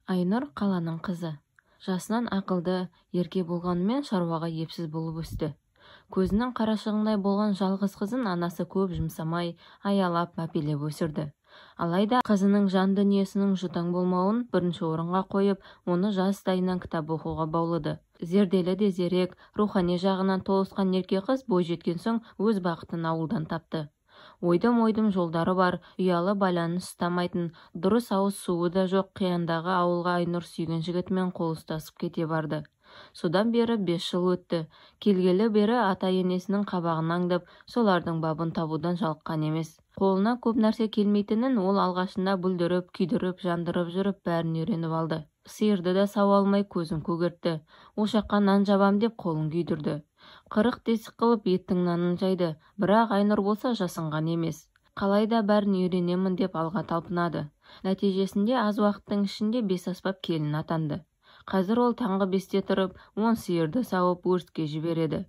Айнұр қаланың қызы. Жасынан ақылды, ерке болғанымен шаруаға епсіз болып өсті. Көзінің қарашығындай болған жалғыз қызын анасы көп жұмсамай, аялап, мәпелеп өсірді. Алайда қызының жан дүниесінің жұтаң болмауын бірінші орынға қойып, оны жастайынан кітап оқуға баулыды. Зерделі де зерек, рухани жағынан толысқан ерке қыз бой жеткен соң өз бақытын ауылдан тапты. Ойдым-ойдым жолдары бар, ұялы байланыс ұстамайтын, дұрыс ауыз суы да жоқ қияндағы ауылға Айнұр сүйген жігітімен қол ұстасып кете барды. Содан бері 5 жыл өтті. Келгелі бері ата-енесінің қабағын аңдып, солардың бабын табудан жалыққан емес. Қолына көп нәрсе келмейтінін ол алғашында бүлдіріп, күйдіріп, жандырып жүріп бәрін үйреніп алды. Сиырды да сауа алмай көзін көгертті. Ошаққа нан жабам деп қолын күйдірді. 40 тесік қылып еттің нанын жайды. Бірақ Айнұр болса жасынған емес. Қалайда бәрін үйренемін деп алға талпынады. Нәтижесінде аз уақыттың ішінде 5 аспап келін атанды. Қазір ол таңғы 5-те тұрып, 10 сиырды сауып өріске жібереді.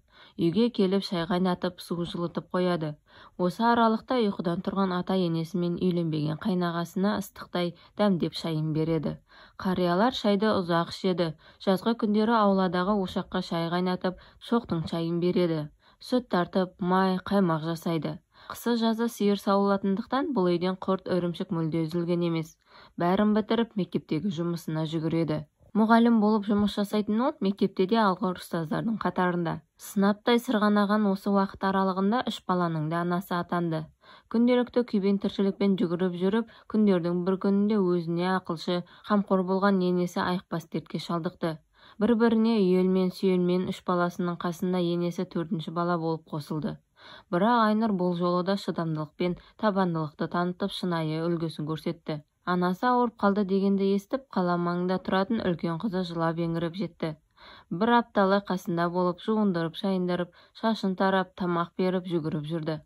Үйге келіп шай қайнатып, су жылытып қояды. Осы аралықта ұйқыдан тұрған ата-енесі мен үйленбеген қайнағасына ыстықтай дәмдеп шайын береді. Қариялар шайды ұзақ ішеді. Жазғы күндері ауладағы ошаққа шай қайнатып, шоқтың шайын береді. Сүт тартып, май, қаймақ жасайды. Қысы жазы сиыр сауылатындықтан бұл үйден құрт ірімшік мүлде үзілген емес. Бәрін бітіріп, мектептегі жұмысына жүгіреді. Мұғалім болып жұмыс жасайтын ол мектепте де алғыр ұстаздардың қатарында. Сынаптай сырғанаған осы уақыт аралығында 3 баланың да анасы атанды. Күнделікті күйбең тіршілікпен жүгіріп жүріп, күндердің бір күнінде өзіне ақылшы, қамқор болған енесі айықпас дертке шалдықты. Бір-біріне үйелмен сүйелмен 3 баласының қасында енесі 4-ші бала болып қосылды. Бірақ Айнұр бұл жолы да шыдамдылық пен табандылықты танытып, шынайы үлгісін көрсетті. Анасы ауырып қалды дегенді естіп, қала маңында тұратын үлкен қызы жылап еңіреп жетті. Бір апталай қасында болып, жуындырып, шайындырып, шашын тарап, тамақ беріп, жүгіріп жүрді.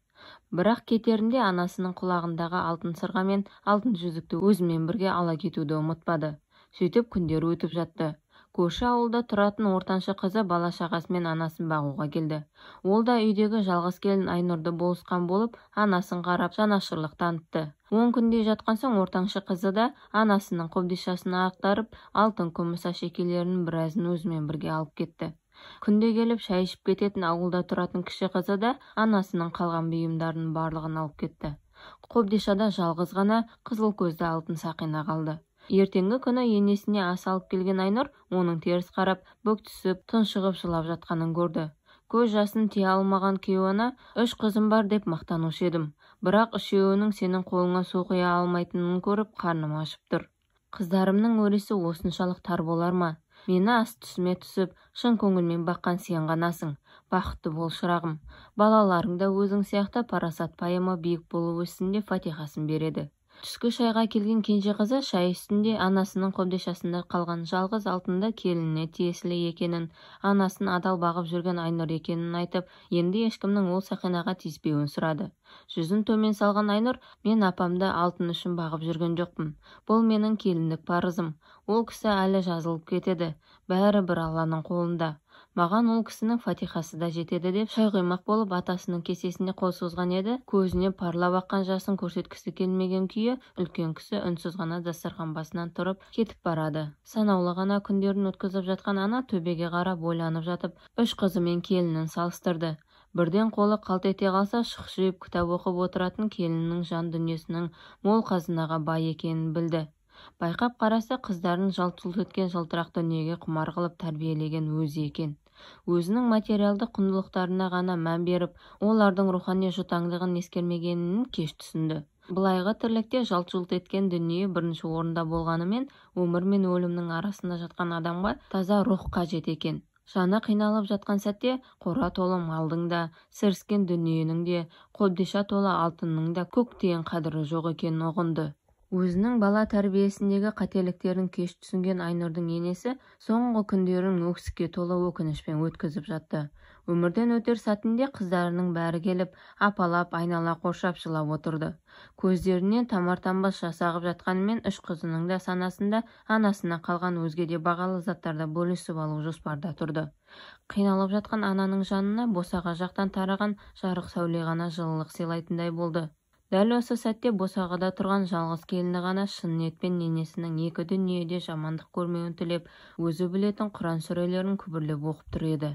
Бірақ кетерінде анасының құлағындағы алтын сырға мен алтын жүзікті өзімен бірге ала кетуді ұмытпады. Сөйтіп күндер өтіп жатты. Көрші ауылда тұратын ортаншы қызы бала-шағасымен анасын бағуға келді. Ол да үйдегі жалғыз келін Айнұрды болысқан болып, анасын қарап жанашырлық танытты. 10 күндей жатқан соң ортаншы қызы да анасының қобдишасын ақтарып, алтын күміс әшекейлерінің біразын өзімен бірге алып кетті. Күнде келіп шай ішіп кететін ауылда тұратын кіші қызы да анасының қалған бұйымдарының барлығын алып кетті. Қобдишада жалғыз ғана қызыл көзді алтын сақина қалды. Ертеңгі күні енесіне ас алып келген Айнұр оның теріс қарап, бүк түсіп, тұншығып жылап жатқанын көрді. Көз жасын тия алмаған кейуана, 3 қызым бар деп мақтанушы едім. Бірақ үшеуінің сенің қолыңа су құя алмайтынын көріп, қарным ашып тұр. Қыздарымның өресі осыншалық тар болар ма? Мені ас түсіме түсіп, шын көңілмен баққан сен ғанасың. Бақытты бол шырағым. Балаларың да өзің сияқты парасат пайымы биік болып өссін деп фатихасын береді. Түскі шайға келген кенже қызы шай үстінде анасының қобдишасында қалған жалғыз алтынды келініне тиесілі екенін, анасын адал бағып жүрген Айнұр екенін айтып, енді ешкімнің ол сақинаға тиіспеуін сұрады. Жүзін төмен салған Айнұр, мен апамды алтын үшін бағып жүрген жоқпын. Бұл менің келіндік парызым. Ол кісі әлі жазылып кетеді. Бәрі бір Алланың қолында. Маған ол кісінің фатихасы да жетеді деп шай құймақ болып атасының кесесіне қол созған еді, көзіне парлап аққан жасын көрсеткісі келмеген күйі үлкен кісі үнсіз ғана дастархан басынан тұрып кетіп барады. Санаулы ғана күндерін өткізіп жатқан ана төбеге қарап ойланып жатып, 3 қызы мен келінін салыстырды. Бірден қолы қалт ете қалса, шұқшиып кітап оқып отыратын келіннің жан дүниесінің мол қазынаға бай екенін білді. Байқап қараса, қыздарын жалт-жұлт еткен жылтырақ дүниеге құмар қылып тәрбиелеген өзі екен. Өзінің материалды құндылықтарына ғана мән беріп, олардың рухани жұтаңдығын ескермегенін кеш түсінді. Былайғы тірлікте жалт-жұлт еткен дүние бірінші орында болғанымен, өмір мен өлімнің арасында жатқан адамға таза рух қажет екен. Жаны қиналып жатқан сәтте қора толы малдың да, сіріскен дүниенің де, қобдиша толы алтынның да көк тиын қадірі жоқ екенін ұғынды. Өзінің бала тәрбиесіндегі қателіктерін кеш түсінген Айнұрдың енесі соңғы күндерін өксікке толы өкінішпен өткізіп жатты. Өмірден өтер сәтінде қыздарының бәрі келіп, апалап, айнала қоршап жылап отырды. Көздерінен тамар-тамбас жас ағып жатқанымен 3 қызының да санасында анасына қалған өзге де бағалы заттарды бөлісіп алу жоспарда тұрды. Қиналып жатқан ананың жанына босаға жақтан тараған жарық сәуле ғана жылылық сыйлайтындай болды. Дәл осы сәтте босағада тұрған жалғыз келіні ғана шын ниетпен енесінің екі дүниеде жамандық көрмеуін тілеп, өзі білетін құран сүрелерін күбірлеп оқып тұр еді.